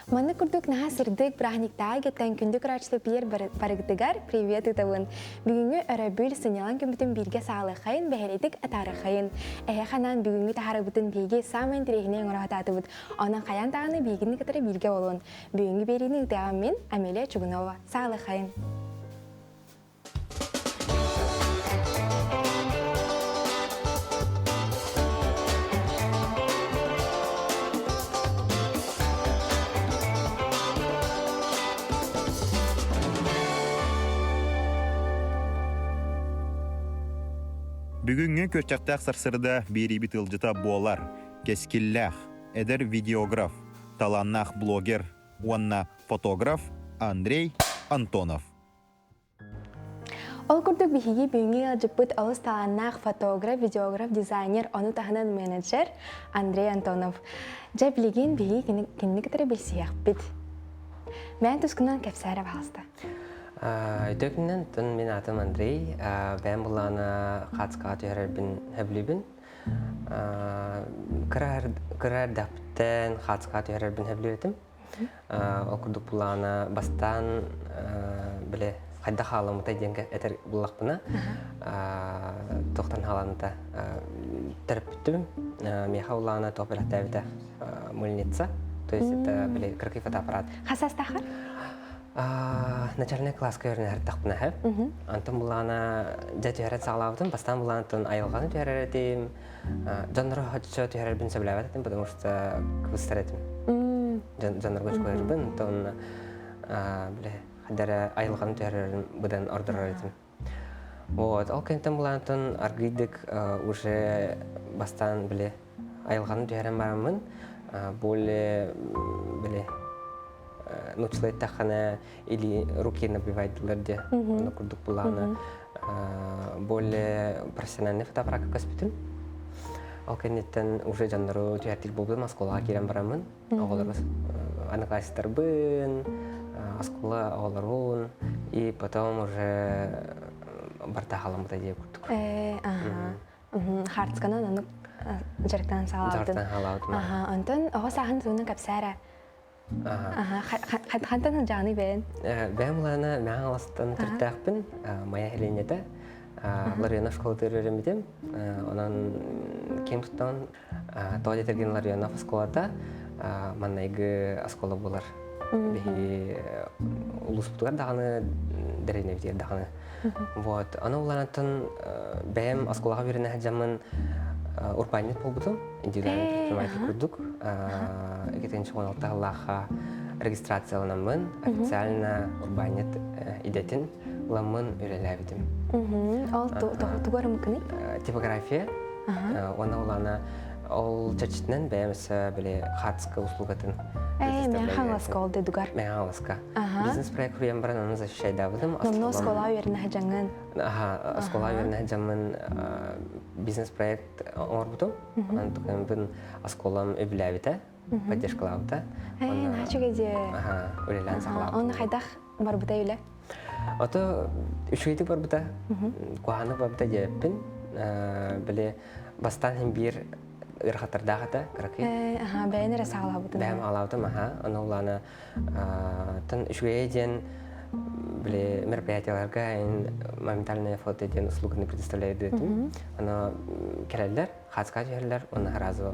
Маннык курдук наһаа сырдык бырааһынньыктааҕы кэттэн күндү көрөөччүлэр Пьер барыгытыгар привет ыытабын. Бүгүҥҥү өрөбүл сынньалаҥ күммүтүн бииргэ саалыаххайын, бэһэлэйдик атаарыаххайын. Эһиэхэ анаан бүгүҥҥү таһаарыбытын биһиги саамай интэриэһинэй оҥоро сатаатыбыт. Онон хайаан даҕаны биһигини кытары бииргэ буолуон. Бүгүҥҥү биэриини ыытыаҕым мин, Амелия Чугунова. Саалыаххайын. Бүгүҥҥү күөрчэхтээх сарсыарда биэриибит ыалдьыта буолар кэскиллээх, эдэр видеограф, талааннаах блогер уонна фотограф Андрей Антонов. Ол курдук биһиги бүгүҥҥү ыалдьыппыт олус талааннаах фотограф, видеограф, дизайнер, ону таһынан менеджер Андрей Антонов. Дьэ билигин биһиги кинини кытары билсиэхпит. Мээн тускунан кэпсээрэ баҕаста. Өтөкүнэн тун мин атым Андрей. Бэйэм булаана хаацкаҕа түһэрэрбин сөбүлүүбүн. Кыра эрдэхпиттэн хаацкаҕа түһэрэрбин сөбүлүүр этим. Ол курдук былаана бастаан били хайдах хаалламмытай диэн этэр буллахпына туохтан хааланыта төрөппүттүм. Миэхэ улаана туох бэлэхтээбитэ мыльница, то есть это били кыракый фотоаппарат. Хас саастааххар? Начальный класска үөрэнэ һэ. Антон булаана дьэ түһэрэн саҕалаабытым. Бастаан булаантан айылҕаны түһэрэр этим. Дьоннору оччо түһэрэрбин сөбүлээбэт этим, потому что кыбыстар этим. Дьоннорго чугаһырбын, онтон бile хадара айылҕаны түһэрэрин быдан ордорор этим. Вот, ол кэнниттэн булаантан аргыйдык уже бастаан бile айылҕаны түһэрэн бараммын более бile нуччалыы эттэххинэ или руки набивайдылар диye ону курдук булааны более профессиональный фотоаппаракка көспүтүм. Ол кэнниттэн уже дьоннору түһэртиир буолбутум, оскуолаҕа киирэн бараммын, оҕолору одноклассниктарбын, оскуола оҕолорун, и потом уже барта халаммыта диye курдук. Хартсканан оннук дьарыктанан саҕалаабытын. Дьарыктанан саҕалаабытым. Онтон оҕо сааһын туһунан кэпсээ Хантан сылдьаҕыный бэйэн? Бэйэм улаана Мэҥэ Хаҥаластан төрүттээхпин. Майа нэһилиэнньэтэ. Ларионов школатыгар үөрэммитим. Онон киэн туттан тоҕо диэтэргин Ларионов оскуолата маннайгы оскуола буолар. Биһиги улууспутугар даҕаны, дэриэбинэбитигэр даҕаны. Вот. Аны улаанаттан бэйэм оскуолаҕа үөрэнэ сылдьаммын урбаанньыт буолбутум. Индивидуальный предприниматель курдук. Икитинчи 16 сыллаахха регистрацияланаммын, официально урбаанньыт идэтин ыламмын үлэлээбитим. Ол тугу арымыкыный? Типография. Уонна улаана ол чэрчитинэн бэйэм өссө били хатска услугатын Ээ, Хаҥаласка ол дойдугар. Мэҥэ Хаҥаласка. Бизнес-проект хуруйан баран ону защищайдаабытым. Номно оскуола үөрэнэ сылдьаҥҥын. Аха, оскуола үөрэнэ сылдьаммын бизнес-проект оҥорбутум. Онтукайбын оскуолам үбүлээбитэ, поддержкалаабыта. Ээ, наһаа үчүгэй дии. Аха, үлэлээн саҕалаабытым. Онно хайдах барбыта үлэ? Ото үчүгэйдик барбыта, куһаҕаннык барбыта диэбиппин. Били бастаан иһин биир ыарахаттардаах этэ, кыракый. Ээ, аха, бэйэн эрэ саҕалаабытын. Бэйэм саҕалаабытым, аха. Ону улаана тан үчүгэйэ диэн били мероприятияларга моментальное фото диэн услуганы предоставляют этим. Оно кэлэллэр, хацка түһэллэр, уонна сразу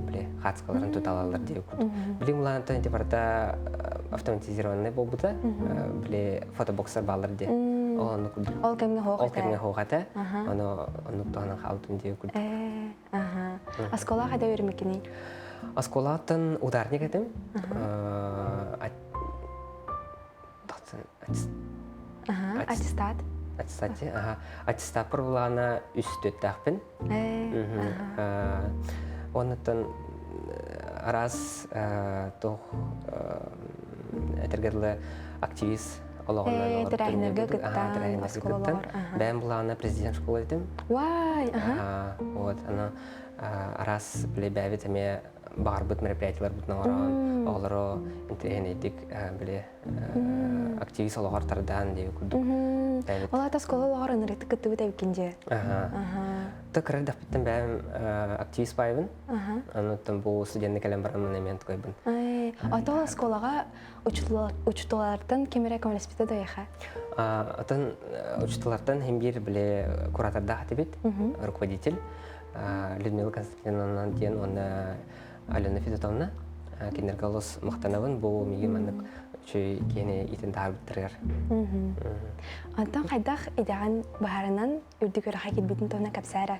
били хацкаларын туталаллар диye курдук. Билим улаантан ити барыта автоматизированный буолбута, били фотобоксар бааллар диye. Ол оннук курдук. Ол кэмҥэ хоох Ол кэмҥэ хоох этэ. Ону оннук туһанан хаалтым диye курдук. Оскуола хайда үөрэммиккиний? Оскуолаттан ударник этим. Аттестат. Аттестат, аха. Аттестаппар булаана үс түөттээхпин. Оннуттан араас туох этэргэ дылы активист олоҕунан тэрээһиннэргэ кыттан, оскуолалар. Бэйэм булаана президент школа этим. Вай, аха. Вот, аны араас били бэйэбит эмиэ баҕарбыт мероприятиеларбытын оҥорон, оҕолору интэриэһинэйдик били активист олоҕор тардаан диэби курдук. Ол аата оскуола олоҕор ынырыктык кыттыбыт эбиккин дьэ. Та кыра эрдэхпиттэн бэйэм активист баайбын. Онуттан бу студенны кэлэн баран эмиэ тукайбын. Ото оскуолаҕа учууталлартан ким эрэ көмөлөспүтэ дойха? Атын учууталлартан хим биир били куратордаах этибит, руководитель Людмила Константиновна диэн уонна Алена Федотовна. Кинилэргэ олус махтанабын бу миигин маннык үчүгэй киһини иитэн таһаарбыттарыгар. Онтон хайдах идэҕин баһарынан үрдүк үөрэххэ киирбитин туһунан кэпсээрэ.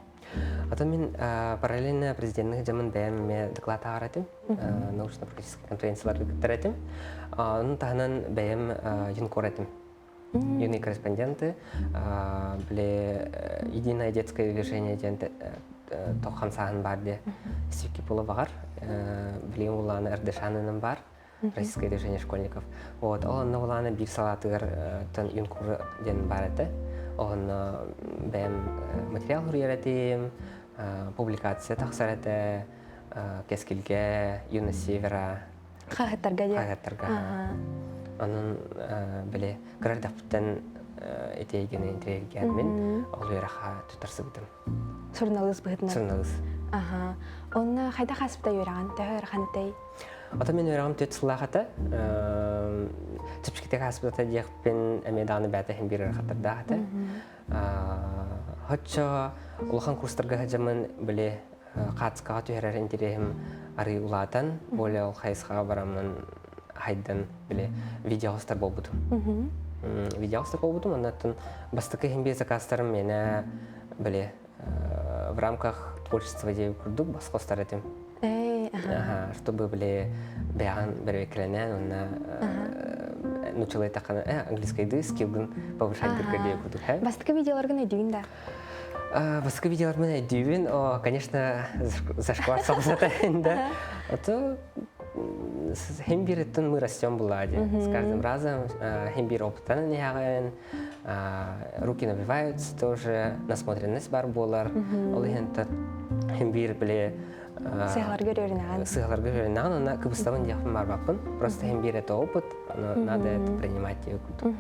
Атын мин параллельно президенттик дьамын бэйэм эмиэ доклад ааҕар этим, научно-практическай конференцияларга кыттар этим. Onun таһынан бэйэм юнкор этим. Юные корреспонденты, били Единое детское движение диэн тох хамсааһын бар де Сивки Пула бағар, билигин улааны Эрдешанынан бар. Российское движение школьников. Вот, ол онно улаана биир салаатыгар тон юнкур диэн баар этэ. Онно бэйэм материал суруйар этим, публикация тахсар этэ, Кэскилгэ, Юность Севера. Хаһыаттарга диэн. Хаһыаттарга. Онон били кыра эрдэхпиттэн ити эйгэни интириэһиргээммин ол үөрэххэ туттарсыбытым. Суруналыыс быһыытынан. Суруналыыс. Аха. Онно хайдах ааспыта үөрэҕин? Төһө ыарахан этэй? Ото мин үөрэҕим түөрт сыллаах этэ. Чэпчэкитик ааспыта диэхпин эмиэ даҕаны бэйэтэ иһин биир ыарахаттардаах этэ. Оччо улахан курстарга сылдьаммын били хаацкаҕа түһэрэр интэриэһим арыый улаатан, более ол хайысхаҕа бараммын хайдан били видеоһостар буолбутум. Видеоһостар буолбутум, оннуттан бастакы иһин биир заказтарым миэнэ били в рамках творчества диэби курдук босхостар этим. Ага, чтобы били бэйэҕин бэрэбиэркэлэнэн уонна нучалай таххана английскайды скиллгын повышать диye курдук. Бастакы видеоларгын өйдүүгүн да? Бастакы видеоларбын өйдүүбүн. О, конечно, зашквар соҕусата да. А то хем бир мы растем была С каждым разом хем бир опыттан иһэҕин, руки набиваются тоже, насмотренность бар буолар. Ол иһин хем биир били Сыһаларга өрөрүнэҕин. Сыһаларга өрөрүнэҕин, уонна кыбыстабын диэхпин барбаппын. Просто хем биир это опыт, но надо это принимать диye курдук.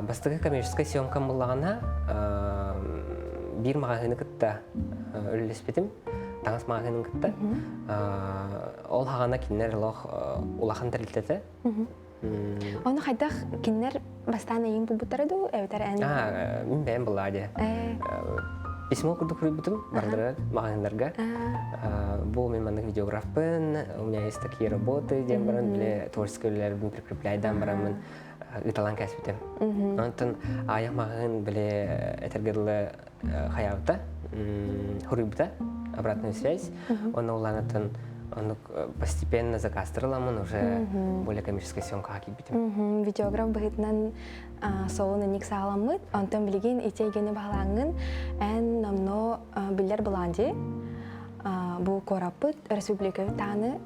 Бастакы коммерческай съемкам буллаҕына биир маҕаһыыны кытта үлэлэспитим. Таҥас маҕаһыынын кытта. Ол хаҕана кинилэр олох улахан тэрилтэтэ. Ону хайдах кинилэр бастаан эйиҥ булбуттара дуу, эбэтэр эн? Мин бэйэм буллаа дии. Письмо курдук суруйбутум бардырар маҕаһыыннарга. Бу мин маннык видеографпын, у меня есть такие работы диэн баран бile творческий үлэлэрбин прикрепляйдаан бараммын ыыталаан кээспитим. Онтон аайах маҕаһыын бile этэргэ дылы хайаабыта, хуруйбута, обратную связь. Онно улаанатын оннук постепенно заказтырыламмын уже более коммерческая съемкаға киирбитим. Видеограф быһыытынан солун инник саҕаламмыт, онтон билигин ити эйгэни баһылааҥҥын эн номно биллэр былаан дии. Бу куораппыт өрөспүүбүлүкэбит даҕаны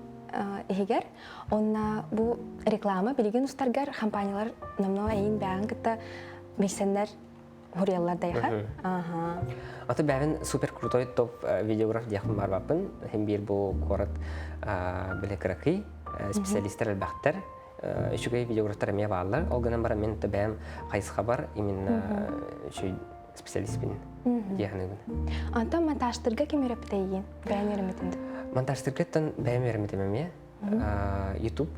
иһигэр. Онна бу реклама билигин устаргар компаниялар номно эйин бэҕин кытта билсэннэр Хурияллар дайха. Ага. Аты бэбин супер крутой топ видеограф диэхпин барбаппын. Хим биир бу куорат биле кыракый специалисттер элбэхтэр. Үчүгэй видеографтар эмиэ бааллар. Ол гынан баран мен бэйэм хайысхабар именно үчүгэй специалистпин диэханыбын. Антон монтажтырга ким үйрөппүтэйгин? Бэйэм үйрөммүтүм. Монтажтыргаттан бэйэм үйрөммүтүм эмиэ. YouTube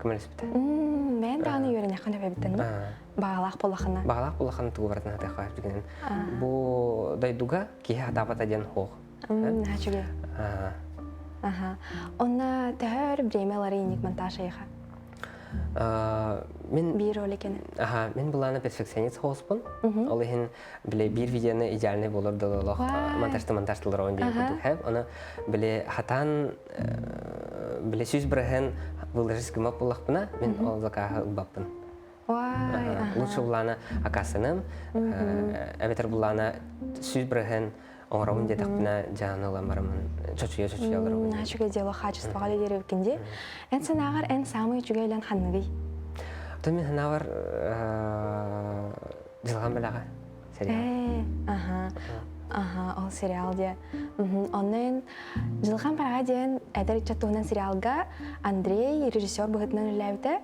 көмөлөспүтэ. Бэйэн даҕаны үөрэнэххин эбэбиттэн баҕалаах буоллахына. Баҕалаах буоллахына тугу барытын хатыахха дигинэн. Бу дойдуга киһи хатаабата диэн хуох. Үчүгэй. Аха. Онна төһөр время ларыйник монтаж айха? Мен биир роликени. Аха, мен буланы перфекционист хооспун. Ол иһин биле биир видеоны идеальный болор дылылох монтажты монтажтылар он диэн курдук хэп. Оны биле хатан биле сүз бырыһын выложить гымап буллахпына мен ол закаһы ылбаппын. Лучше буллаана акасыным, эбэтэр буллаана сүз бырыһын оҥоробун диэтэхпинэ дьааны ылан бараммын чочуйа чочуйа олоробун. Үчүгэй дело качествоҕа үлэлиир дии. Эн санааҕар эн саамай үчүгэй үлэн ханныгый? То мин санаабар Дьылҕан бэлэҕэ сериал. Аха. Аха, ол сериал диэ. Онно эн Дьылҕан бэлэҕэ диэн эдэр ыччат туһунан сериалга Андрей режиссер быһыытынан үлэлээбитэ.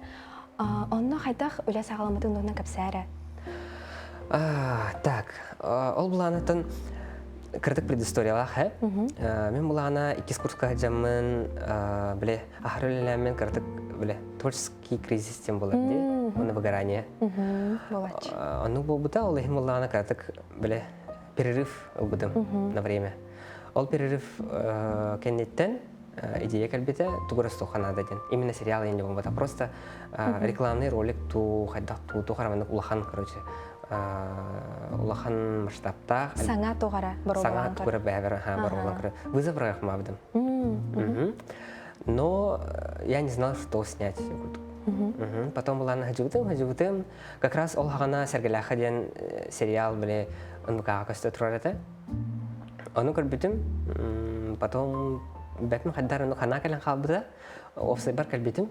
Онно хайдах үлэ саҕаламмытын туһунан кэпсээ эрэ. Так, ол былаанаттан Кырдык предысториялаах э. Мен булаана иккис курска сылдьаммын, биле аһары үлэлээммин кырдык биле творческий кризис диэн буолар дии. Уонна выгорание. Болач. Оннук буолбута, ол иһин буллаана кырдык биле перерыв ылбытым на время. Ол перерыв кэнниттэн идея кэлбитэ тугу суохха наада диэн. Именно сериал инде буолбата. Просто рекламный ролик туу хайдах туу туу хараманнык улахан, короче, улахан масштабтаах. Саҥа тугара Саҥа тугара бэбэр боруобалаан көрө. Вызов рахмабыдым. Но я не знал, что снять. Потом была хажыбытым, хажыбытым. Как раз ол хаҕана Сэргэлээххэ диэн сериал били НВК-ҕа көстө турар этэ. Ону көрбүтүм. Потом бэтим хайдар ону ханаа кэлэн хаалбыта. Офсайбар кэлбитим.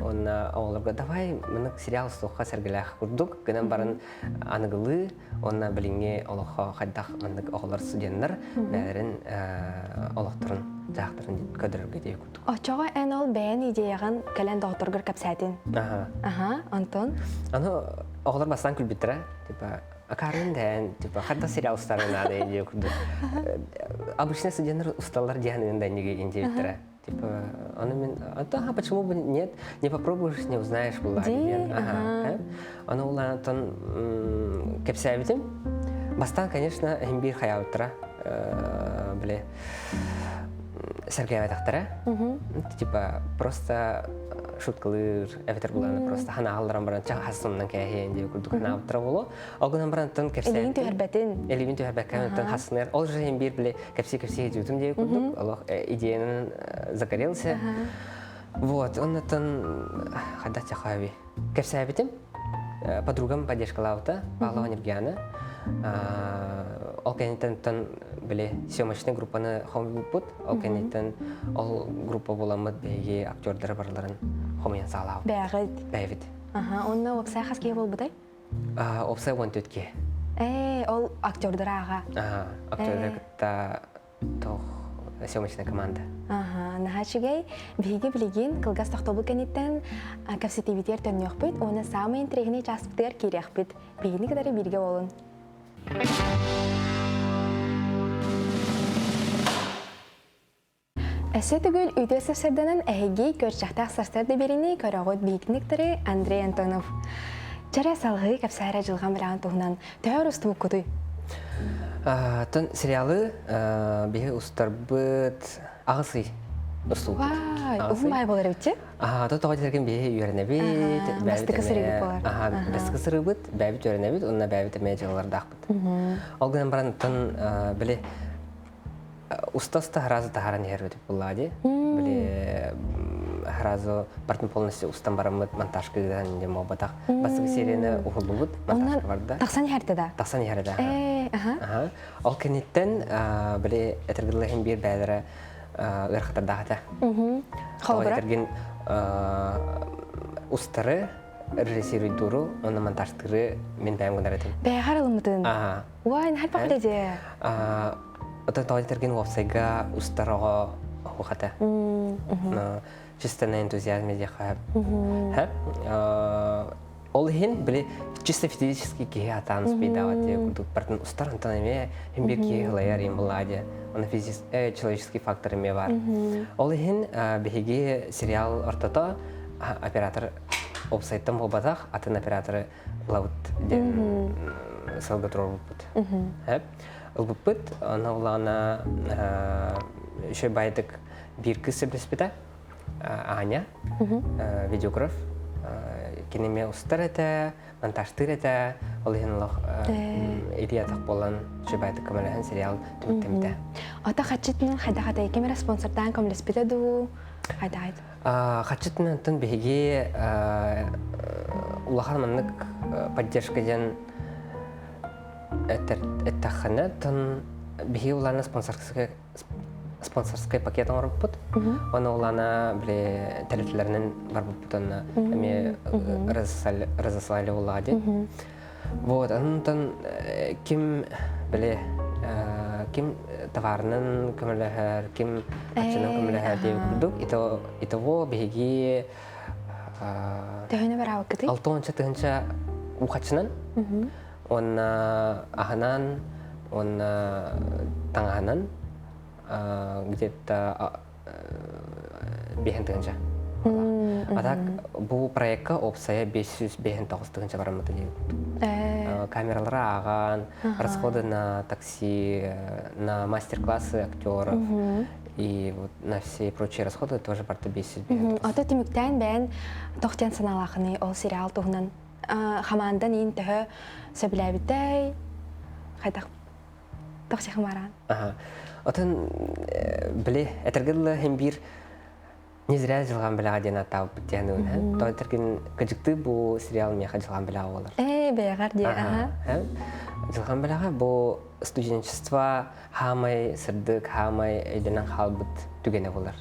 Онна оҕолорго давай мынык сериал суохха сэргэлээх курдук гынан баран аныгылыы уонна билиҥҥи олоххо хайдах маннык оҕолор студеннар бэйэлэрин олохторун дьаахтарын көрдөрөргө диye курдук. Оччоҕо эн ол бэйэн идеяҕын кэлэн доҕотторгор кэпсээтин. Аха. Аха, онтон? Аны оҕолор бастаан күлбүттэрэ, типа акарын дээн, типа хадда сериал устарын наада диye курдук. Обычно студенттар усталлар диэн да диэбиттэрэ. Типа, она мен, а да, почему бы нет, не попробуешь, не узнаешь, была диэн. Ага. Аны улаатан кэпсээбитим. Бастаан, конечно, иһин биир хайаабыттара, бile сэргээбэтэхтэрэ. Типа, просто шуткалыыр, эбэтэр буланы просто ханаалларан баран хасымнан кээһиэн диye курдук ханаабыттара боло. Ол гынан баран кэпсээбитим. Элигин түһэрбэтин. Элигин түһэрбэккэ оттон хасынар. Ол же иһин биир бile кэпсии-кэпсии дьуутум диye курдук. Олох идеянан загорелся. Вот, оннотон хадда чахаби. Кэпсээбитим. Подругам поддержкалаабыта, Павлова Нергиана. Ол кэнниттэн били съемочный группаны хомуйбуппут. Ол кэнниттэн ол группа буламмыт биһиги актердары барыларын хомуйан саалаабыт. Бэҕит. Бэйбит. Аха, онно уопсай хас киһи буолбутай? Уопсай 14 киһи. Ээ, ол актердара аҕа. Аха, актердары кытта тоох съемочная команда. Аха, наһаа үчүгэй. Биһиги билигин кылгас тохтобул кэнниттэн кэпсэтиибитигэр төннүөхпүт уонна саамай интэриэһинэй чааспытыгар киириэхпит. Биһигини кытары бииргэ буолун. Өссө төгүл үтүө сарсыарданан эһиги көрчөхтөөх сарсыарда биэриини көрөҕүт биһикниктары Андрей Антонов. Чэрэ салҕыы кэпсээрэ дьылҕан бэлэҕин туһунан төһө устубуккутуй? Тон сериалы биһи устарбыт аҕыс ый устубуппут. Вай, уһун баай буолар эбитчи? Аха, то тоҕо дьэргин биһи үөрэнэбит, Бастакы сырыыбыт буолар. Аха, бастакы сырыыбыт, бэйэбит үөрэнэбит, уонна бэйэбит эмиэ дьыалалардаахпыт. Ол гынан баран, тон били уста-уста сразу таһааран иһэр эбит буоллаҕа дии. Били сразу бартын полностью устан бараммыт монтажка ыытан диэн буолбатах. Бастакы серияны уһуллубут, монтажка барда. Тахсан иһэртэ да? Тахсан иһэрэ да. Ээ, аха. Ол кэнниттэн били этэргиллэ иһин биир бэйэлэрэ ыарахаттардаах этэ. Холобура? Этэргин устары, режиссируйдууру уонна монтажтыыры мин бэйэм гынар этим. Бэйэҕэр ылыммытын? Аха. Уай, наһаа элбэх дии. Оттон тоҕо этэргин уопсайга устар оҕо оһуохата. Чисто на энтузиазме диэххэ сөп. Ол иһин били чисто физически киһи атаан успейдаабат диye курдук бартын устар онтон эмиэ хим бир киһи ылайар им булаа диye. Оны человеческий фактор эмиэ бар. Ол иһин биһиги сериал ортото оператор уопсайтан буолбатах атын операторы ылабыт диэн сылга туруорбуппут. Ылбыппыт, аны улаана үчүгэй баайдык биир кыыс сөбүлэспитэ, Аня, видеограф. Кини эмиэ устар этэ, монтажтыыр этэ, ол иһин олох идеятах буолан үчүгэй баайдык көмөлөһөн сериал түмүктэммитэ. Ата хаччытынан хайдах атай ким эрэ спонсордаан көмөлөспүтэ дуу? Хайдах Хаччытынан оттон биһиги улахан маннык поддержка диэн эттэххинэ, тон биһиги улаана спонсорскай спонсорскай пакет оҥорбуппут. Оны улаана били тэрилтэлэринэн барбыппыт онно эмиэ разослали улаа диэн. Вот, онтон ким били ким товарынан көмөлөһөр, ким аччынан көмөлөһөр диэн курдук. Итого биһиги Төһөнү бараабыккытый? 6 тыһынча ухачынан уонна аһынан. Уонна таҥаһынан где-то биэһин тыһыынча. А так бу проекка опсая 559 тыһыынча бараммыта диэн. Камералары ааҕан, расходы на такси, на мастер-классы актеров и вот на все прочие расходы тоже барта 559. Ото түмүктээн бэйэн тохтен санаалаахыный ол сериал туһунан хамаандан иин төһө сөбүлээбитэй хайдах тохси хымараан Отон били этэргэ дылы хин биир не зря дьылҕан бэлэҕэ диэн аттаабыппыт диэн ылын. Тоҕо этэргин кыдьыктыы бу сериал миэхэ дьылҕан бэлэҕэ буолар. Ээ бэйэҕэр диэ аха. Дьылҕан бэлэҕэ бу студенчество хаамай сырдык, хаамай өйдөнөн хаалбыт түгэнэ буолар.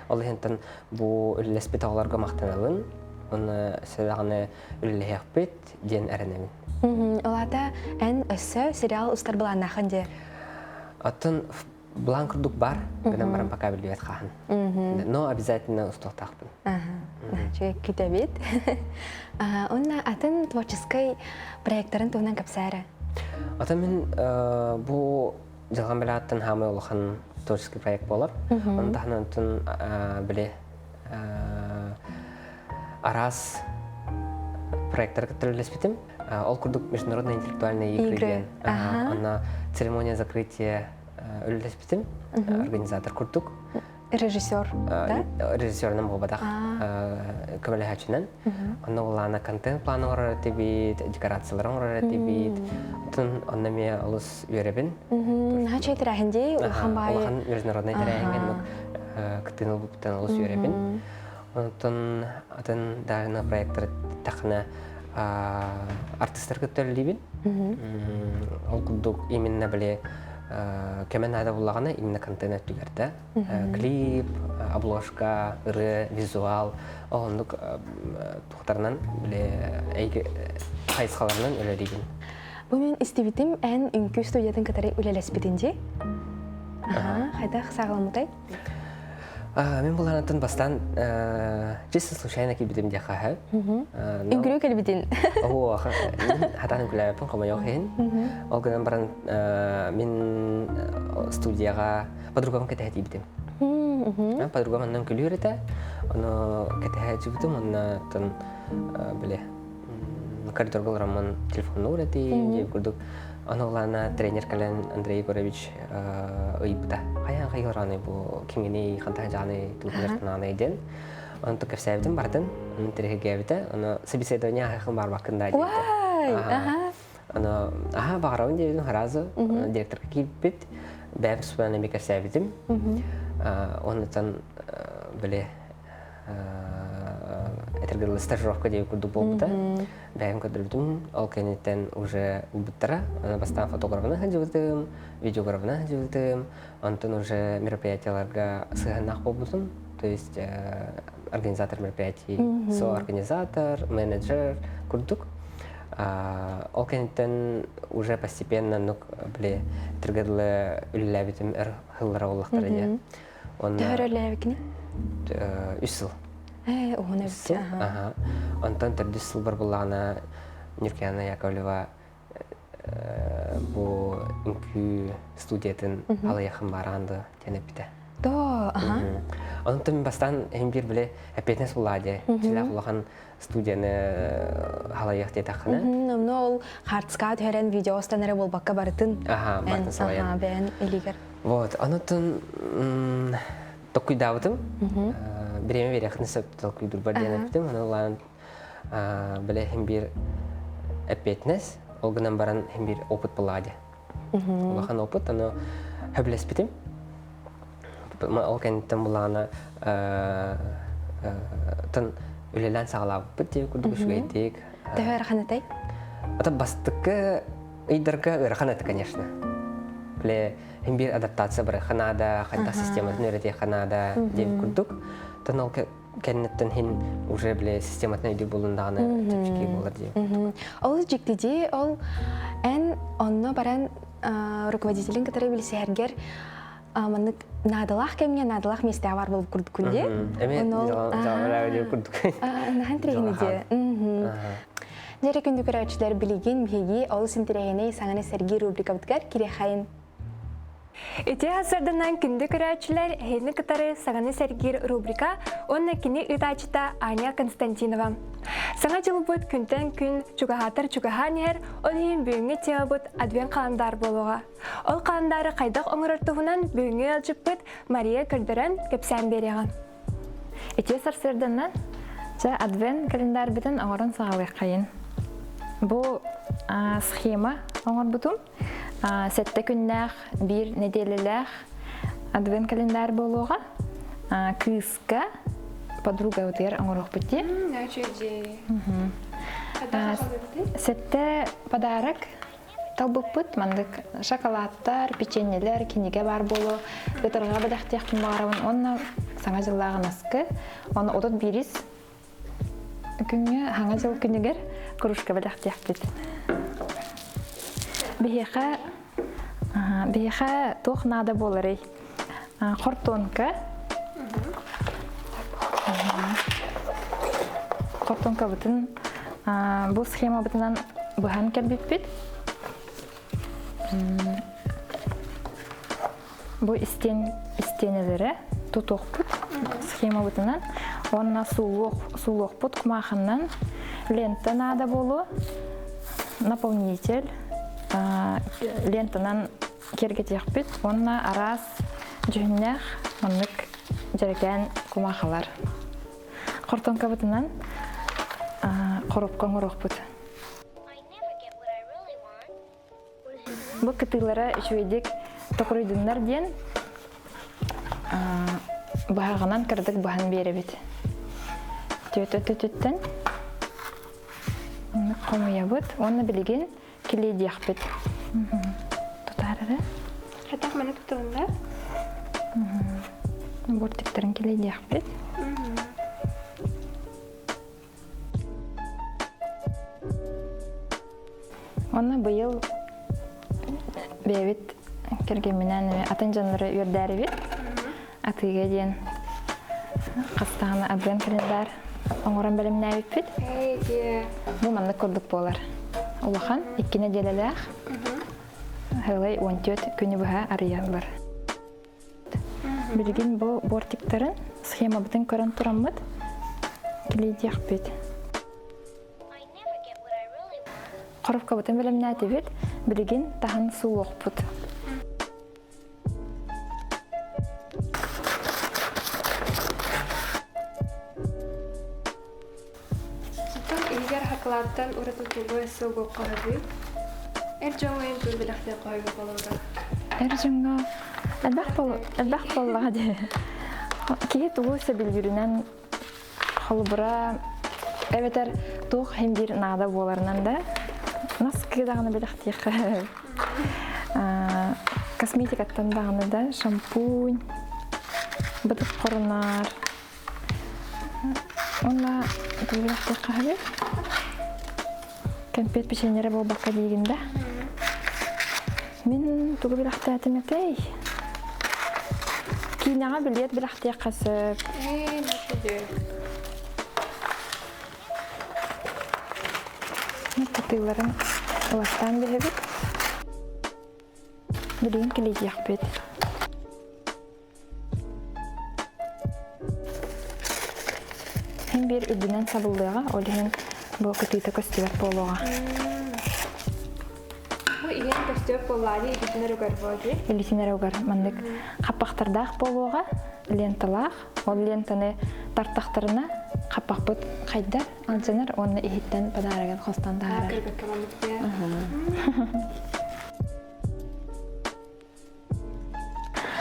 Ол иһинтэн бу үлэлэспит оҕолорго махтанабын. Уонна сүрэҕини үлэлэһиэхпит диэн эрэнэбин. Ол аата эн өссө сериал устар былааннаахын дии? Оттон былаан курдук бар, гынан баран пока билбэт хаһан. Но обязательно устуохтаахпын. Үчүгэй күтэбит. Онна атын творческой проекттарын туһунан кэпсээрэ. Атын мин бу дьылҕан бэлэҕиттэн хаамай улахан творческий проект буолар. Оны таһынан атын били араас проекттары кытта үлэлэспитим. Ол курдук международные интеллектуальные игры диэн онно церемония закрытия үлэлэспитим. Организатор курдук. Режиссер, да? Режиссерынан буолбатах. Көмөлөһөөччүнэн. Онно улаана контент планы оҥорор этибит, декорациялары оҥорор этибит. Оттон онно эмиэ олус үөрэбин. Наһаа үчүгэй тэрээһин дии, улахан баайы. Улахан международный тэрээһиҥҥэ кыттыыны ылбыппыттан олус үөрэбин. Онтон атын даҕаны проекттары тахына артыстар кытта үлэлиибин. Ол курдук именно били кэмэ наада буллаҕына именно контент өттүгэр да клип, обложка, ырыа, визуал ол оннук туохтарынан били эйгэ хайысхаларынан үлэлиибин. Бу мин истибитим эн үҥкүү студиятын кытары үлэлэспитин дии. Хайдах саҕаламмытай? Мин булаанаттан бастаан чисто случайно киирбитим диэххэ Үҥкүрүү кэлбитин. Оо, хатаан үҥкүлээбиппин хомойуох иһин. Ол гынан баран мин студияҕа подругам кэтэһэ тиийбитим. Подругам онно үҥкүлүүр этэ. Ону кэтэһэ сылдьыбытым уонна оттон били коридорга олороммун телефоннуур этим диэн курдук. Ону улаана тренер кэлэн Андрей Егорович ыйбыта. Хайаан хайырааны бу кимҥиний, хантан жааны, тугунар диэн. Онту кэпсээбитим бардын, оны тирэһиргээбитэ. Ону собеседование аһыхын барбаккын да диэбитэ. Ону аха баҕарабын диэбитим сразу директорга киирбит. Бэйэм туспунан эмиэ кэпсээбитим. Оннуттан били этэргэ стажировка диэн курдук буолбута. Бэйэм көрдөрбүтүм. Ол кэнниттэн уже ылбыттара. Аны бастаан фотографынан сылдьыбытым, видеографынан сылдьыбытым. Онтон уже мероприятияларга сыһыаннаах буолбутум. То есть организатор мероприятий, соорганизатор, менеджер курдук. Ол кэнниттэн уже постепенно ну били этэргэ дылы үлэлээбитим өр сыллара буоллахтара диye. Төһө үлэлээбиккиний? Үс сыл. Ээ, уһун эбит. Аха. Онтон төрдүс сылбар буллаҕына Нюркяна Яковлева бу үҥкүү студиятын алыйахын бараан да диэн эппитэ. Доо, аха. Онтон мин бастаан иһин биир били эппиэтинэс буллаа дии. Чилээх улахан студияны халайыах диэтэххинэ. Онно ол хартыскаҕа түһэрэн видео устан эрэ буолбакка барытын. Аха, барытын салайан. Бэйэн илигэр. Вот, онотон токуйдаабытым. Бириэмэ биэриэххин сөп толкуйдурбар диэн эппитим. Ону улаан били иһин биир эппиэтинэс, ол гынан баран иһин биир опыт буллаҕа дии. Улахан опыт, ону сөбүлэспитим. Ол кэнниттэн буллаҕына тын үлэлээн саҕалаабыппыт диэби курдук үчүгэйдик. Төһө ыарахан этэй? Ата бастакы ыйдарга ыарахан этэ, конечно. Бile хин биир адаптация барыахха наада, хайдах систематын үөрэтиэххэ наада диэн курдук. Тон ол кэнниттэн хин уже бile систематын өйдүүр буолун даҕаны чэпчэки буолар диэн. Ол дьиктидии ол эн онно баран руководителин кытары билсиһэргэр маннык наадалаах кэмҥэ наадалаах миэстэҕэ бар буолуп курдуккун дии. Эми курдук. Наһан тирихини дии. Дьэрэ күндү көрөөччүлэр билигин биһиги олус интэриэһинэй саҥаны сэргии рубрикабытыгар кириэхэйин. Ити сарданан күндү көрөөччүлэр эһини кытары саҥаны сэргиир рубрика уонна кини ыытааччыта Аня Константинова. Саҥа дьылбыт күнтэн күн чугаһаатар чугаһаан иһэр, ол иһин бүгүҥҥү темабыт адвент халандаар буолуоҕа. Ол халандаары хайдах оҥорор туһунан бүгүҥҥү ыалдьыппыт Мария көрдөрөн кэпсээн биэриэҕэ. Ити сарсыарданан чэ адвент календарьбытын оҥорон саҕалыаххайын. Бу схема оҥорбутум. Сэттэ күннээх, биир нэдиэлэлээх адвент календарь буолуоҕа. Кыыска подругабытыгар оҥоруохпут дии. Сэттэ подарок Талбыппыт маннык шоколадтар, печеньелэр, кинигэ баар буолуо. Ытырҕа бэлэхтиэхпин баҕарабын уонна Саҥа дьыллааҕы наскы. Уонна 31 күҥҥэ Саҥа дьыл күнүгэр кружка бэлэхтиэхпит. Биһиэхэ биһиэхэ туох наада буоларый? Хортуонка. Хортуонкабытын бу схемабытынан быһан кэлбиппит. Бу истиэн истиэнэлэрэ тутуохпут схемабытынан уонна суулуох суулуохпут кумаахыннан лента наада буолуо наполнитель лентанан киэргэтиэхпит уонна араас дьүһүннээх маннык дьэрэкээн кумаахылар. Хортуоҥкабытынан хоруопка оҥоруохпут. Бу кытыылара үчүгэйдик токуруйдуннар диэн быһаҕынан кыратык быһан биэрэбит. Түөтэ өттүттэн хомуйабыт уонна билигин килиэдиэхпит. Тутаар эрэ. Хатах маны тутулунна? Бортиктарын килиэдиэхпит. Онно быйыл бэйэбит кэргэмминээн атын дьоннору үөрдээрибит. Атыыга диэн хастаҕына адвент календарь оҥорон бэлэмнээбиппит. Бу маннык курдук буолар. Улахан, икки нэдиэлэлээх. Сылай 14 күнү быһа арыйаллар. Билигин бу бортиктарын схемабытын көрөн тураммыт килийдиэхпит. Коробкабытын бэлэмнээтибит, билигин таһын суулуохпут. Оттон иһигэр хакылааттан ураты тугу сылгылхаһабый? Эр дьоҥҥо эн тугу бэлэхтиэх хоһуйга холобура? Эр дьоҥҥо элбэх бол элбэх буоллаҕа дии. Киһи тугу сөбүлүүрүнэн холобура эбэтэр туох иһин биир наада буоларынан да наскы даҕаны бэлэхтиэххэ косметикаттан даҕаны да шампунь бытык хорунар уонна тугу бэлэхтиэххэ сөбүй кэмпиэт печеньелэрэ буолбакка диигин да мин тугу бэлэхтээтим этэй киинэҕэ билиэт бэлэхтиэххэ сөп Кытыыларын ылаттаан биһэбит. Билигин килийдиэхпит. Һин биир үрдүнэн сабыллыаҕа, ол иһин бу кытыыта көстүбэт буолуоҕа. Бу иһин көстүбэт буоллаҕа илиитин угар буо дии. Илиитин эрэ угар. Маннык хаппахтардаах буолуоҕа, ленталаах. Ол лентаны тартахтарына хаппахпыт хайдар, алдьанар уонна иһиттэн подарогын хостон таһаарар. Көрбөккө маннык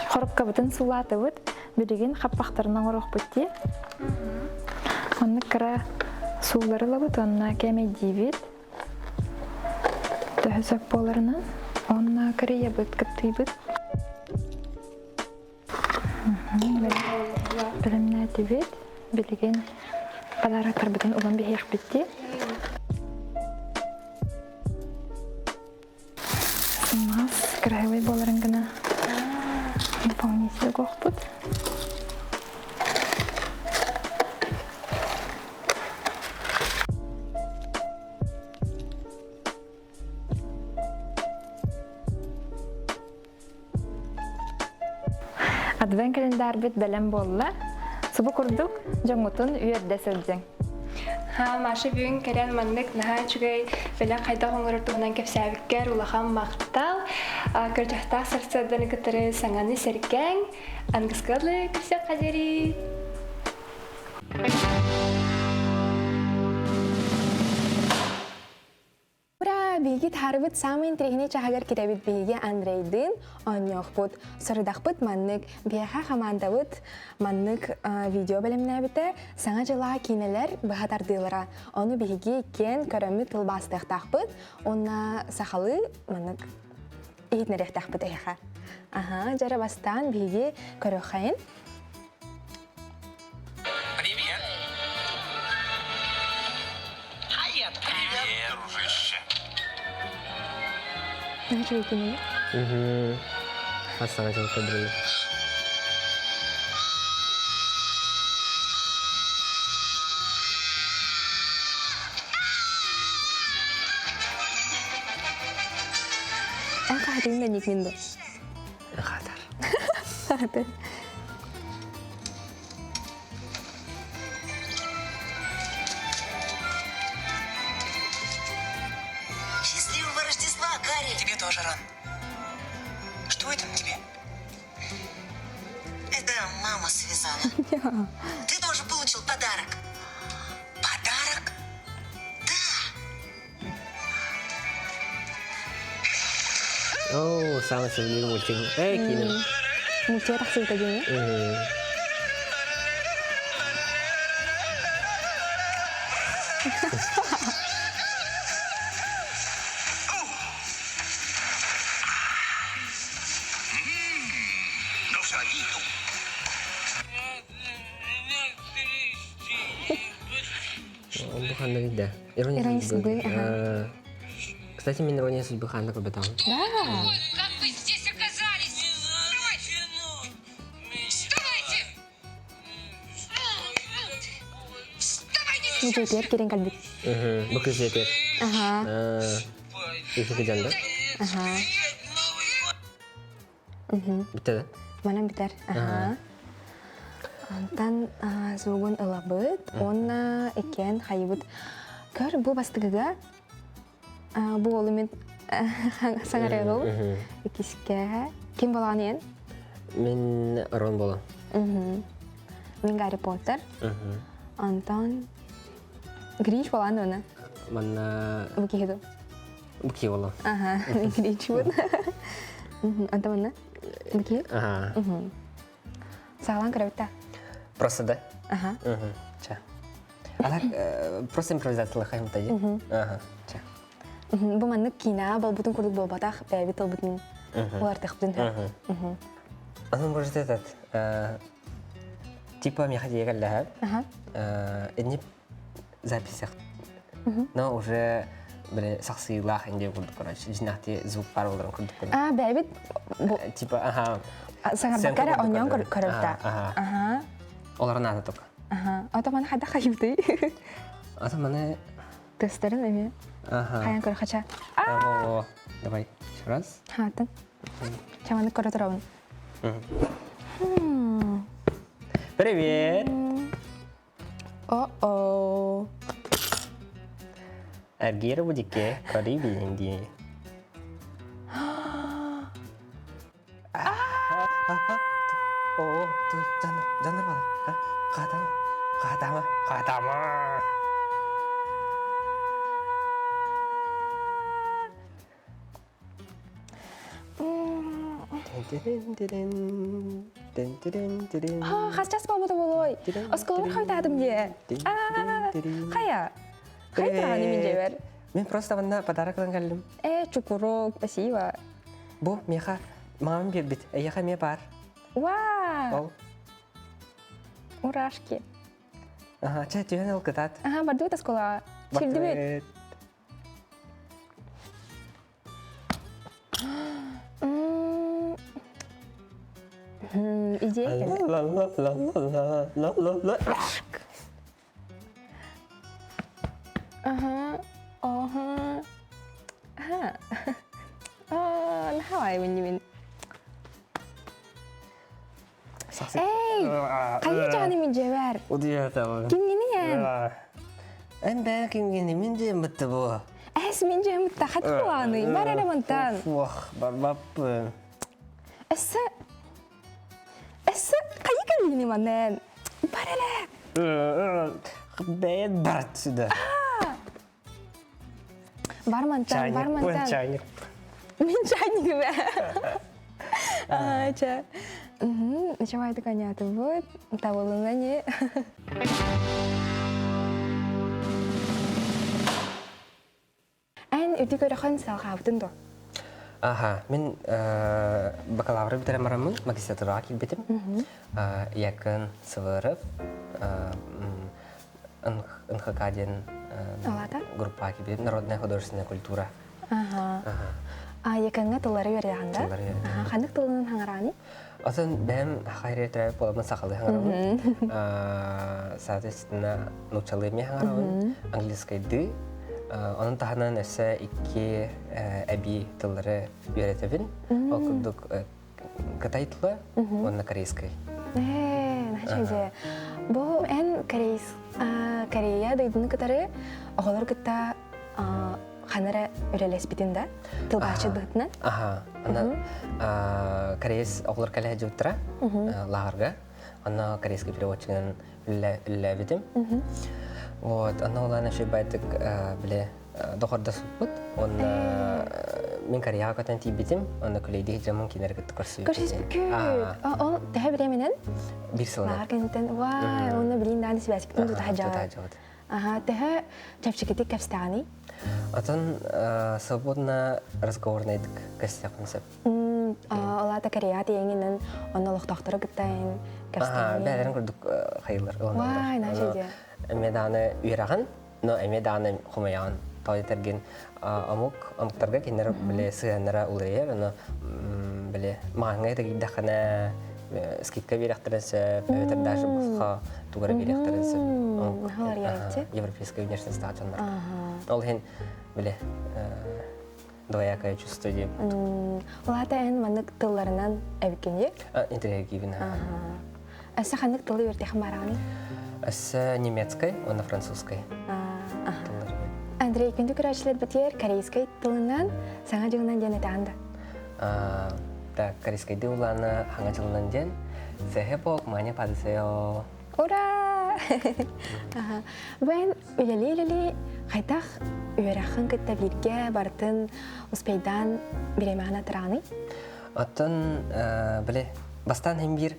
Хоропкабытын суулаатыбыт, билигин хаппахтарын оҥоруохпут дии. Оннук кыра суулары ылабыт уонна кээмэйдиибит. Төһө сөп буоларынан. Уонна кырыйабыт, кыптыйбыт. Бэлэмнээтибит. Билигин подароктарбытын ылан биһиэхпит дии. Мас красивый буоларын гына дополнительно угуохпут. Адвент календарбыт бэлэм буолла. Субу курдук дьоҥҥутун үөрдэ сылдьыҥ. Ха, Маша бүгүн кэлэн маннык наһаа үчүгэй бэлэх хайдах оҥорор туһунан кэпсээбиккэр улахан махтал. Көрдөхтөөх сарсыарданы кытары саҥаны сэргээҥ. Ангыскалы көрсөххэ диэри. Ура! Биһиги таарыбыт саамай интэриэһинэй чааһыгар кирэбит биһиги Андрейдыын оонньуохпут. Сорудахпыт маннык. Биһиэхэ хамаандабыт маннык видео бэлэмнээбитэ Саҥа дьылаа киинэлэр быһа тардыылара. Ону биһиги иккиэн көрөммүт тылбаастыахтаахпыт уонна сахалыы маннык иһитинэриэхтээхпит эһиэхэ. Аһа, дьара бастаан биһиги көрүөххэйин. Привет. Привет. Привет, дружище. Үчүгэй кинигэ. Угу. Хас саҥа дьыл көрдөрөллөр. Эн хаһытыгын да никмин да. Хатар. Хатар. Счастливого Рождества, Гарри! Тебе тоже, Рон. Что это на тебе? Это мама связала. Ты тоже получил подарок. Подарок? Да. Оо, самый сөбүлүүр мультик. Эй, киинэ. Мультик тахсыбыта дии. Ну все, иду. Бу ханна да? Ирония Ирония судьбы. судьбы, ага. Кстати, мин ирония судьбы ханна көрбөтөҕүм. Да. Как вы здесь оказались? Вставайте! Вставайте Бу дьиэтигэр киирэн кэлбит. Бу кыыс дьиэтигэр. Аха. Ити дьанда. Аха. Бүтэ да? Манан бүтэр. Аха. Антан звугун ылабыт уонна иккиэн хайыбыт. Көр, бу бастыгыга бу уолу мин саҥарыаҕым. Иккискэ ким болаан иэн? Мин Рон болон. Мин Гарри Поттер. Антон Гринч болаан уна. Манна Бу киһи ду. Бу киһи болон. Аха, Гринч бут. Антон манна Бу киһи? Аха. Саҕалаан көрөбүт да? Просто да? Аха. Ча. А так просто импровизациялаах хайымта дии. Аха. Ча. Бу маннык киинэҕэ буолбутун курдук буолбатах, бэйэбит тылбытын улартыахпытын сөп. Аны может этот типа миэхэ дьиэ кэллэһэ. Инни записях. Но уже били сахсыылаах инде курдук короче дьинахти звук баар боларын курдук А бэйэбит типа аха саҥарбакка эрэ онньоон көрөбүт Аха. Олор наада только. Аха. Ото маны хайдах хайыбытый? Ото маны Тестэрин эмиэ. Аха. Хайан көрө хача. Во, давай еще раз. Хаатын. Чаманы көрө турабын. Привет. О-о. Эргиэр будике кори билинди. О, туй, жаныр, жаныр бала. Катама, катама, катама. Хас час буолбута буолуой? Оскуолабар хойутаатым дии. Хайа? Хайа тураҕын мин дьиэбэр? Мин просто манна подарок ылан кэллим. Э, чукурук, спасибо. Бу миэхэ мамам биэрбит. Эйиэхэ эмиэ баар. Вау! Ол. Мурашки. Ага, чэ, түһэн ыл кытаат. Ага, бардыбыт оскуолаҕа. Кирдибит. Идея Ага, ага, ага. Аа, наһаа баайбын мин. Эй, хайа дьааны мин дьиэбэр? Удуйатабын. Кимҥини эн? Эн бэйэ кимҥини мин дьиэм бытта бу. Эс мин дьиэм бытта хат кулааны, бар эрэ мантан. Ох, барбаппын. Эссе Эссе хайа кэллини манан? Бар эрэ. Бэйэт бар отсюда. Бар мантан, бар мантан. Чайник. Мин чайнигым ээ. Чэ. Ничего конятыбыт. Табылына не. Эн үтү көрөхөн салҕаабытын дуо? Аха, мин бакалавры бүтэрэн бараммын магистратураҕа киирбитим. Якын Сывыров НХК диэн группаҕа киирбитим, народная художественная культура. Аха. А якынга тыллары үөрэҕин да? Тыллары үөрэҕин. Ханнык тылынан хаҥарааны? Отон бэйэм хайры төрөөбүт буоламмын сахалыы хаҥарабын. Соответственно, нууччалыы эмиэ хаҥарабын, английскайдыы. Онон таһынан өссө икки эбии тыллары үөрэтэбин. Ол курдук кытай тыла уонна корейскай. Ээ, наһаа Бу эн корейс Корея дойдуну кытары оҕолор кытта ханна эрэ үлэлэспитин да тылбааччыт быһытынан Аха, аны кореец оҕолор кэлэ сылдьыбыттара лааҕырга. Онно корейский переводчигынан үлэлээбитим. Вот, онно улаан үчүгэй бile доҕордоспуппут. Онно мин Кореяҕа көтөн тиийбитим. Онно күлэйдии дьоммун кинилэри кытта көрсүбүппүт. Көрсүбүккүт. Ол төһө бириэмэнэн? Биир сылынан. Лааҕыр кэнниттэн, вай, онно билин даҕаны сибээскитин тута сылдьаҕыт. Аха, төһө чэпчэкитик кэпсэтэҕиний? Отон свободно разговорнайдык кэпсэтиэхпин сөп. Ол аата Корея тиэҥинэн онно олохтоохтору кытта эн кэпсэтэҕиний? Бэйэлэрин курдук хайылар ылыналлар. Вай, наша идея. Эмиэ даҕаны үөрэҕин, но эмиэ даҕаны хомойоҕун. Тоҕо диэтэргин омук омуктарга кинилэр били сыһыаннара уларыйар, ону били маҕаҥҥа да киирдэххинэ скидка биэрэхтэрин сөп, эбэтэр даже босхо тугу эрэ биэриэхтэрин сөп. Европейскай внешностьтаах дьоннор. Ол иһин били двоякое чувство диэн. Ол аата эн маннык тылларынан эбиккин Интриэгиибин. Өссө ханнык тылы үөртиэхин баараҕыный? Өссө немецкай уонна французскай тыллар. Андрей, күндү көрөөччүлэрбитигэр корейскай тылынан Саҥа дьылынан диэн этэҕин да? Так, корейскайдыы улаана Саҥа дьылынан диэн 새해 복 많이 받으세요. Ура! Бэн үлэлии-үлэлии хайдах үөрэххин кытта бииргэ барытын успейдаан бириэмэҕин атырааный? Оттон били бастаан иһин биир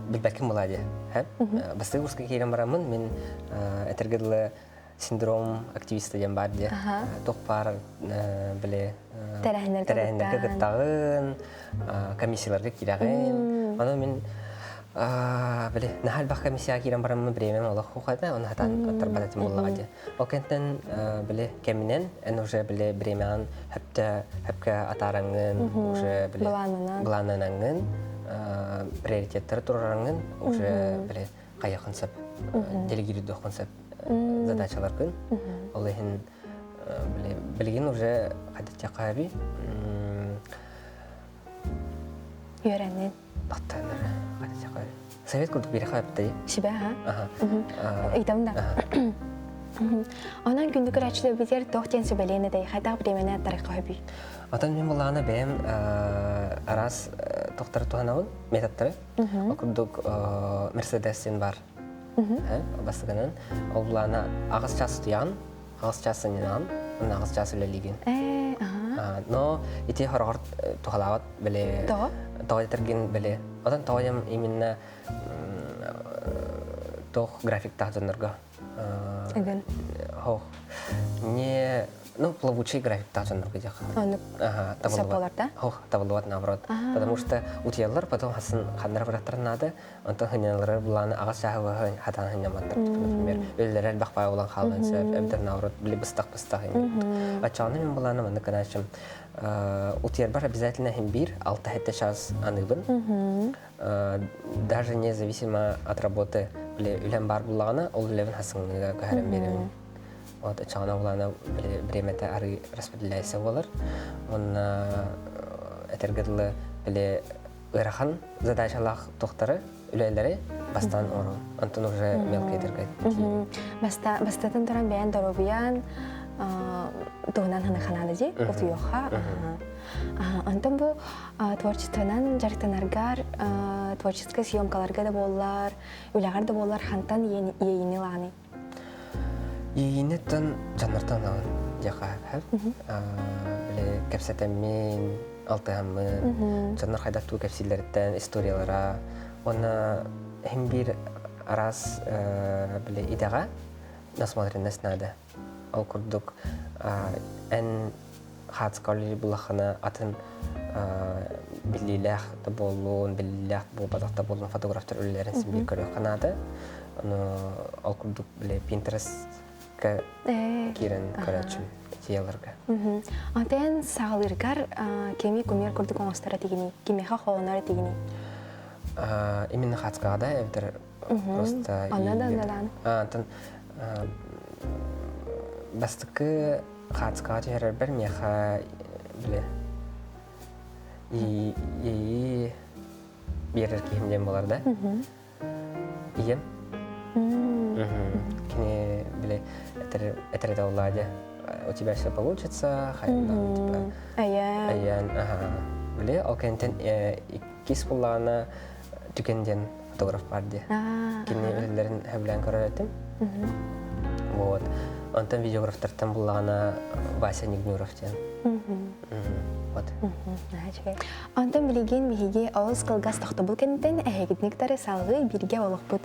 билбэккин буолаа дии. Бастакы курска киирэн бараммын мин этэргэ дылы синдром активиста диэн баар дии. Туох баар били тэрээһиннэргэ кыттаҕын, комиссияларга киирэҕин. Ону мин били наһаа элбэх комиссияҕа киирэн бараммын бириэмэм олох хухата, оны хатан аттарбат этим буоллаҕа дии. Ол кэнтэн били кэминэн эн уже били бириэмэҕин хөптө хөпкө атаараҥҥын уже били былааннанаҥҥын приоритеттары туруораҥҥын уже били хайыаххын сөп делегируйдуоххун сөп задачаларгын ол иһин билигин уже хайдатчаххааби үөрэннин Аттанар хайдатчаххааби совет курдук биэрэхэ эптэй Себя, ха? Ыйтам да. Онон күндү көрөөччүлэрбитигэр туох диэн сүбэлиэн этэй? Хайдах бириэмэни аттарыахха сөбүй? Отон мин былаана бэйэм араас тохтары туһанабын, методтары. Ол курдук Мерседес диэн бар. Бастакынан ол былаана аҕыс час утуйаҕын, аҕыс час сынньанаҕын, уонна аҕыс час үлэлиигин. Но ити хороҕор туһалаабат били Тоҕо? тоҕо этэргин били отон тоҕо именно туох графиктаах дьоннорго Ыгын. Хох. Не, ну, плавучий графиктаах дьоннорго диэх. Оннук Ага, сөп болар да? Хох, табыллыбат наоборот. Потому что утуйаллар, потом хасын ханнара бараттарын наада, онтон хынньаналары булааны аҕас чааһы хатаан хынньаматтар. Например, өллөрөр элбэх баай булан хаалан сөп, эбэтэр наоборот, били быстах-быстах. Аччаҕына мин булааны маннык гынааччым. Утуйарбар обязательно иһин биир, алта-сэттэ час аныыбын. Даже независимо от работы, били үлэм баар буллаҕына, ол үлэбин хасыҥныга көһөрөн биэрэбин. Вот аччаҕына булаана били бириэмэтэ арыы распределяйся буолар. Уонна этэргэ дылы били. ыарахан задачалаах тохтары үлэлэри бастаан оҥорон онтон уже мелкайдарга Бастатан туран бэйэн доруобуйан туһунан ханаханаада дии утуйуохха. Онтон бу творчествонан дьарыктанаргар творческай съемкаларга да буоллар, үлэҕэр да буоллар хантан иэйиини ылааный? Иэйииниттэн дьоннортон ылабын диэххэ сөп. Били кэпсэтэммин, алтыһаммын, дьоннор хайдах тугу кэпсииллэриттэн историялара уонна иһин биир араас били идэҕэ насмотренность наада. Ол курдук эн хаацка үлэлиир буллаххына атын биллиилээх да буоллун, биллиилээх буолбатах да буоллун фотографтар үлэлэрин син биир көрүөххэ наада. Ону ол курдук били Pinterest-ка киирэн көрөөччүм идеяларга. Антен саҕалыыргар кими кумир курдук оҥостор этигиний? Кимиэхэ холонор этигиний? Именно хаацкаҕа да эбэтэр просто Онно да онно Антон бастакы хаацкаҕа түһэрэрбэр миэхэ били иэйии биэрэр киһим диэн буолар да ийэм кини били этэр этэ Владя у тебя все получится хайдан типа айан ага били ол кэнтэн иккис буллаҕына түгэн диэн фотограф бар дии кини үлэлэрин сөбүлээн көрөр этим вот онтон видеографтартан буллаҕына Вася Нигнюров диэн вот Онтон билигин биһиги олус кылгас тохтобул кэнниттэн эһигитини кытары салгыы бииргэ олохпут.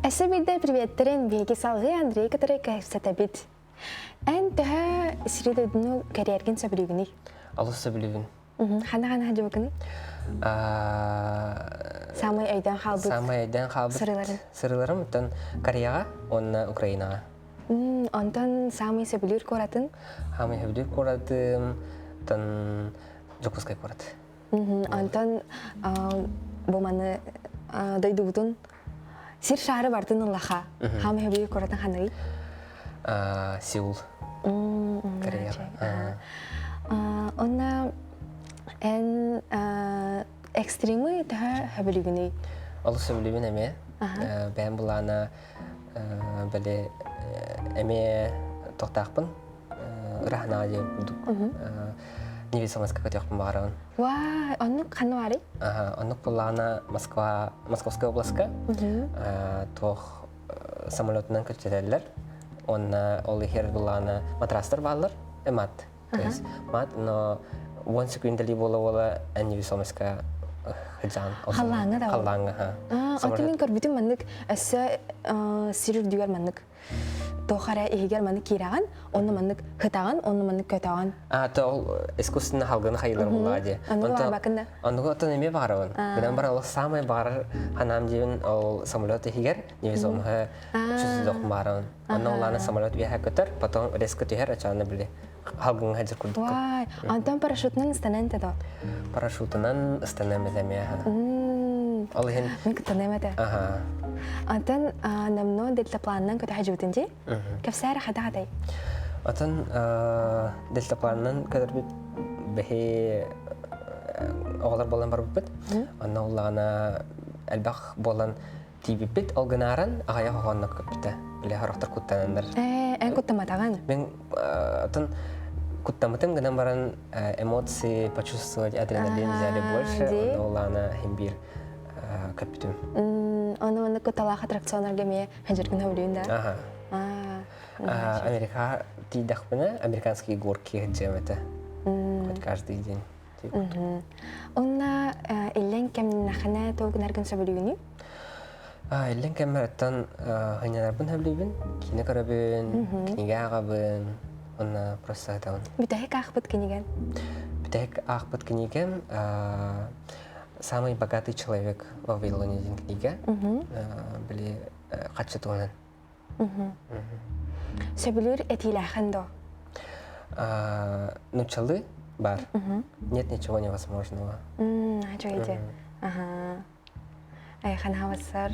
Өссө биирдэ приветтерин биһиги салгыы Андрей кытары кэпсэтэбит. Эн төһө сири дойдуну кэрийэргин сөбүлүүгүнүй? Олус сөбүлүүбүн. Хана-хана сылдьыбыккыный? Самый өйдөөн хаалбыт Самый өйдөөн хаалбыт сырыыларын. Сырыыларым оттон Кореяҕа уонна Украинаҕа. Онтон самый сөбүлүүр куоратын? Самый сөбүлүүр куоратым оттон Дьокуускай куорат. Онтон бу маны дойдубутун сир шаары бартын ыллаха. Хаам хөбүлүүр куоратын ханыгый? Сеул. Корея. Онна эн экстримы төһө хөбүлүүгүнүй? Олус сөбүлүүбүн эмиэ. Бэйэм былаана били эмиэ тохтаахпын ыраһынаа диэн курдук невесомоска көтүөхпүн баҕарабын. Ваа, оннук ханна баарый? Оннук буоллаҕына Москва, Московская областка туох самолетунан көтүтэллэр. Уонна ол иһэр буоллаҕына матрастар бааллар, мат. То есть мат, но 10 секундали буола-буола невесомоска хыдьаан. Халлааҥҥа да? Халлааҥҥа, ха. Аты мин көрбүтүм маннык өссө сир үрдүгэр маннык туох эрэ иһигэр маннык киирэҕин, онно маннык хытаҕын, онно маннык көтөҕүн. А, то ол искусственно халгыны хайылар буоллаҕа дии. Оннугу баҕарбаккын да? Оннугу оттон эмиэ баҕарабын. Гынан баран ол самай баҕарар ханаам диэбин ол самолет иһигэр невесомоһы чувствуйдуохпун баҕарабын. Онно улаана самолет үөһэ көтөр, потом резко түһэр, очоонно били халгыҥҥа сылдьар курдук. Вай, онтон парашютунан ыстанан этэ до? Парашютунан ыстаныам этэ эмиэ. Ол иһин Мин кыттаныам этэ. Аха. Онтон намно дельтапланынан көтө сылдьыбытын дии. Кэпсээр хайдах Отон дельтапланынан көтөрбүт бэһи оҕолор буолан барбыппыт. Онно уллаҕына элбэх буолан тиийбиппит. Ол гынааран аҕайах оҕонно көппүтэ. Били сорохтор куттананнар. Ээ, эн куттаматаҕын? Мен отон куттаммытым гынан баран эмоции почувствовать адреналин взяли больше. Онно улаана иһин биир көппүтүм. Ону маннык кутталаах аттракционнарга эмиэ хадьыргын хөбүлүүн да? Аха. Америка тиийдэхпинэ американские горки сылдьыам этэ. Хоть каждый день. Онна иллэҥ кэмнэхинэ тугу гынаргын сөбүлүүгүнүй? Иллэҥ кэммэр оттон сынньанарбын сөбүлүүбүн, киинэ көрөбүн, кинигэ ааҕабын, уонна просто сытабын. Бүтэһик аахпыт кинигэн? Бүтэһик аахпыт кинигэм «Самый богатый человек в Вавилоне» диэн кинигэ. Били хаччы туһунан. Сөбүлүүр этиилээххин дуо? Нучалы бар. Нет ничего невозможного. Үчүгэй Аха. Айхан хавасар.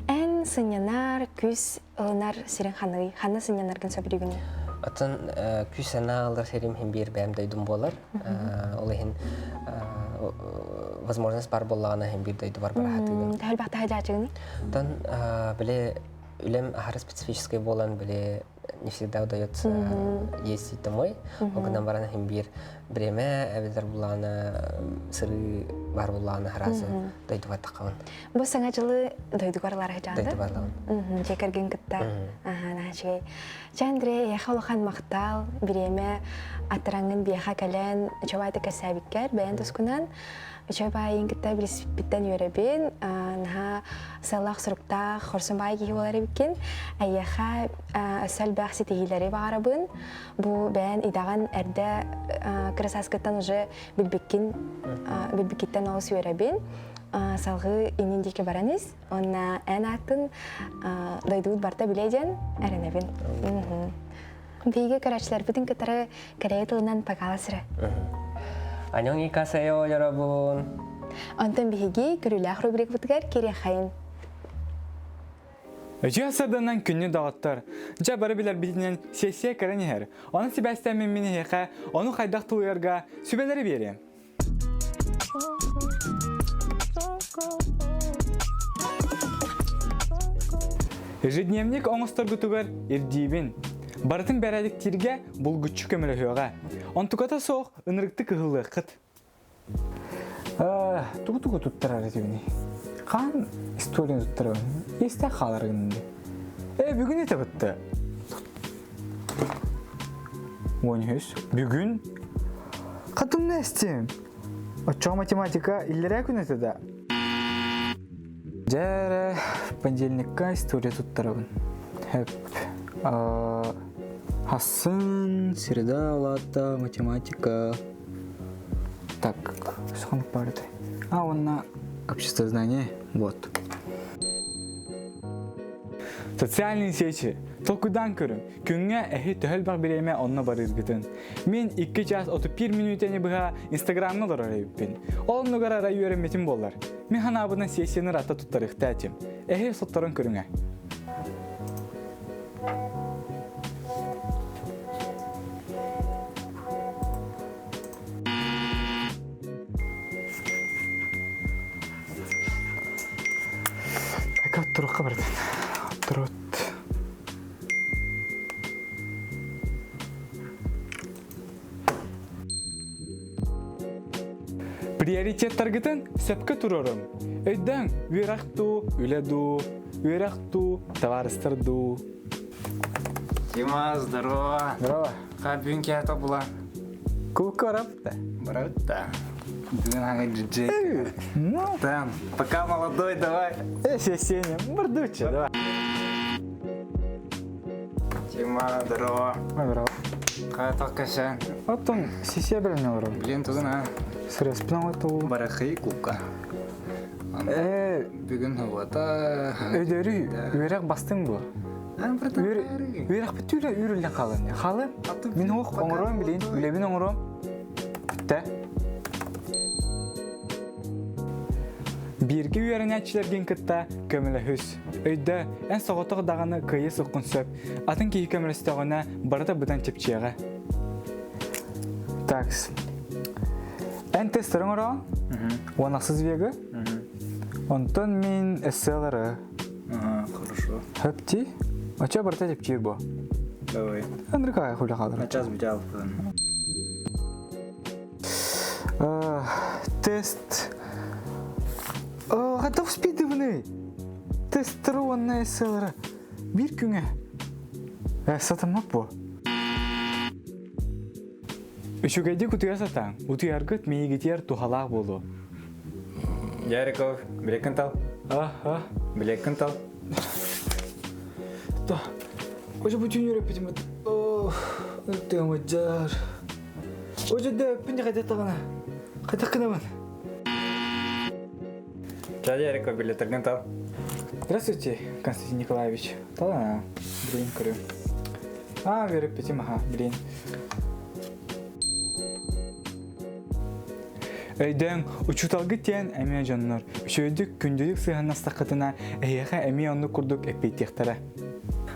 Эн сынньанар, күүс ылынар сирин ханыый? Ханна сынньанаргын сөбүлүүгүнүй? Оттон күүс санаа ылар сирим иһин биир бэйэм дойдум буолар. Ол иһин возможность бар буоллаҕына иһин биир дойдубар бара сатыыбын. Төһөлбөх таһаджаачыгыный? Оттон били үлэм аһары специфическай буолан били не всегда удается ездить домой. Ол гынан баран иһин биир бириэмэ эбэтэр булаана сырыы бар буллаҕына сразу дойдубар таххабын. Бу саҥа дьылы дойдугар ылар сылдьаҕын да? Дойдубар ылабын. Дьиэ кэргэн кытта. Аха, наһаа Чэ, Андрей, эйиэхэ улахан махтал, бириэмэ аттараҥҥын биэхэ кэлэн, үчүгэй кэсээбиккэр, бэйэн тускунан үчүгэй баайын кытта билиспиттэн үөрэбин, наһаа сыаллаах-соруктаах, хорсун баай киһи буолар эбиккин. Эйиэхэ өссө элбэх ситиһиилэри баҕарабын. Бу бэйэн идэҕин эрдэ кыра сааскыттан уже билбиккин, билбиккиттэн олус үөрэбин. Салгыы иннин диэки баран ис. Уонна эн аатын дойдубут барыта билэ диэн эрэнэбин. Биһиги көрөөччүлэрбитин кытары кэрэйэ тылынан пакалас эрэ. Аньон икасэйо 여러분. Онтон биһиги көрүүлээх рубрикабытыгар кириэххэйин. Үтүө сарданан күннү доҕоттор. Дьэ бары билэрбитинэн сессия кэлэн иһэр. Онон сибээстээммин мин эһиэхэ ону хайдах тулуйарга сүбэлэри биэриэм. Ежедневник оҥосторгутугар ирдиибин. Барытын бэрээдэктииргэ булгуччу көмөлөһүөҕэ. Онтуката суох ынырыктык ыһыллыаххыт. Тугу-тугу туттарар этибиний? Хаан историяны туттарабын? Истэ хаалар гынным Э, бүгүн этэ бытты. 13. Бүгүн Хатымна эстим. Оччоҕо математика иллэрээ күн этэ да. Дьэ эрэ, понедельникка история туттарабын. Хэп. Хассын, среда улаатта, математика. Так, саханық бар еді. А, онна обществознание, вот. Социальные сети. Толкуйдаан көрүҥ, күҥҥэ эһи төһө элбэх бириэмэ онно барыыргытын. Мин 2 час 31 мүнүүтэни быһа Инстаграмҥа олорор эбиппин. Ол оннугар арай үөрэммитим буоллар. Мин ханаабынан сессияны ыраата туттарыахта этим. Эһи сотторон көрүҥэ. Как турукка бардын. Турут. Приоритеттаргытын сөпкө туруорум. Өйдөң, үөрэх дуу, үлэ дуу, үөрэх дуу, табаарыстар дуу. Тима, здорово. Здорово. Ха, бүгүн киһи була. Кубка барапта. Барапта. Бүгүн аңа диджей. Ну, Там, пока молодой, давай. Э, Сеня, мордуча, давай. Тима, здорово. Здорово. Кайтак кәшән. Оттон сисе белән олорор. Блин, тугын а. Сырыспынан оту. Барахый клубка. Э, Бүгүн хавата. өдөрү үөрэх бастың бу. Үөрэх бүтүлэ үрүллэн хаалан. Халы мин ох оҥорон билин, үлэбин оҥорон. Бүтэ. Бииргэ үөрэнээччилэргин кытта көмөлөһүс. Өйдө, эн соҕотох даҕаны кыайы суккун сөп. Атын киһи көмөлөстөҕүнэ барыта быдан чэпчиэҕэ. Такс. Эн тестерин оҥороҕун? Уонахсыз вегы? Онтон мин эсселары. Ага, хорошо. Хөпти? Оча барыта чэпчиир бу. Давай. Андрыкая хуля хаалар. На час бүтэ Тест. Хата успейдыбыный? Тесттері уонна эсселары. Биир күҥэ. Сатаммат буо. Үчүгэйдик утуйа сатаан, утуйаргыт миигитиэр туһалаах буолуо. Яриков, билеккин тал. А, Билеккин тал. Да. Уже бүтүн үөрөппүтүм. Тыамыджар. Уже да пин хайда тагына. Хайда кынабын. Дядя Яриков, билеттерген тал. Здравствуйте, Константин Николаевич. Талана, блин, көрүм. А, үөрөппүтүм, аха, блин. Өйдөөн, учууталгыт диэн эмиэ дьоннор үчүгэйдик күндүлүк сыһыаннастаххытына эһиэхэ эмиэ оннук курдук эппиэттиэхтэрэ.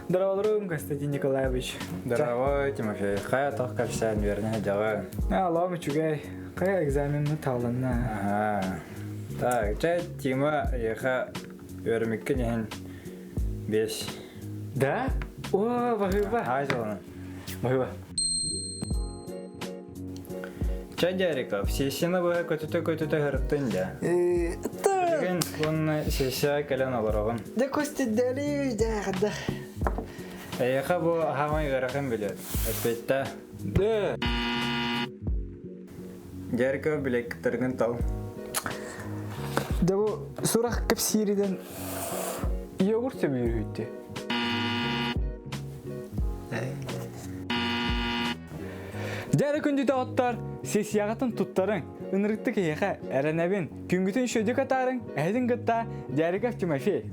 Здравствуй, Константин Николаевич. Здравствуй, Тимофей. Хайа тох кэпсээн үөрэнэ дьаҕы. Алло, үчүгэй. Хайа экзаменны тааланна. Ага. Так, чэ, Тима, эйиэхэ үөрэмиккин иһин бес. Да? О, баһыыба. Аай дьолунан. Баһыыба. Чэ, Дяриков, сессияны быһа көтүтэ-көтүтэ сырыттын дьэ. Билигин уонна сессия кэлэн олороҕун. Дэ Костя дали дэ Эйиэхэ бу аһаамай ыарахан билиэт. Эппиэттээ. Дэ. Дяриков билиэттэргин тал. Дэ бу сурах кэпсиириден йогурт сөбүлүүр Дьэ күндүтэ оттор, сессияҕытын туттарыҥ, ынырыктык эһиэхэ эрэнэбин, күнгүтүн шөдүк атаарыҥ, эһэтин кытта Дяриков Тимофей.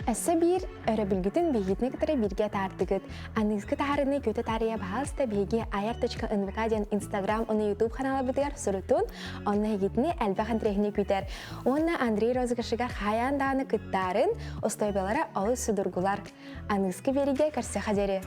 Өссө биир өрөбүлгүтүн биһигитини кытары бииргэ атаардыгыт. Аныгыскы таһаарыыны көтө таарыйа баһаалыста биһиги ayar.nvk диэн Инстаграм уонна Ютуб ханаалабытыгар сурутун, онно эһигитини элбэх интэриэһини күүтэр. Уонна Андрей розыгрышыгар хайаан даҕаны кыттаарын, остуойбалара олус судургулар. Аныгыскы биэриигэ көрсүөххэ диэри.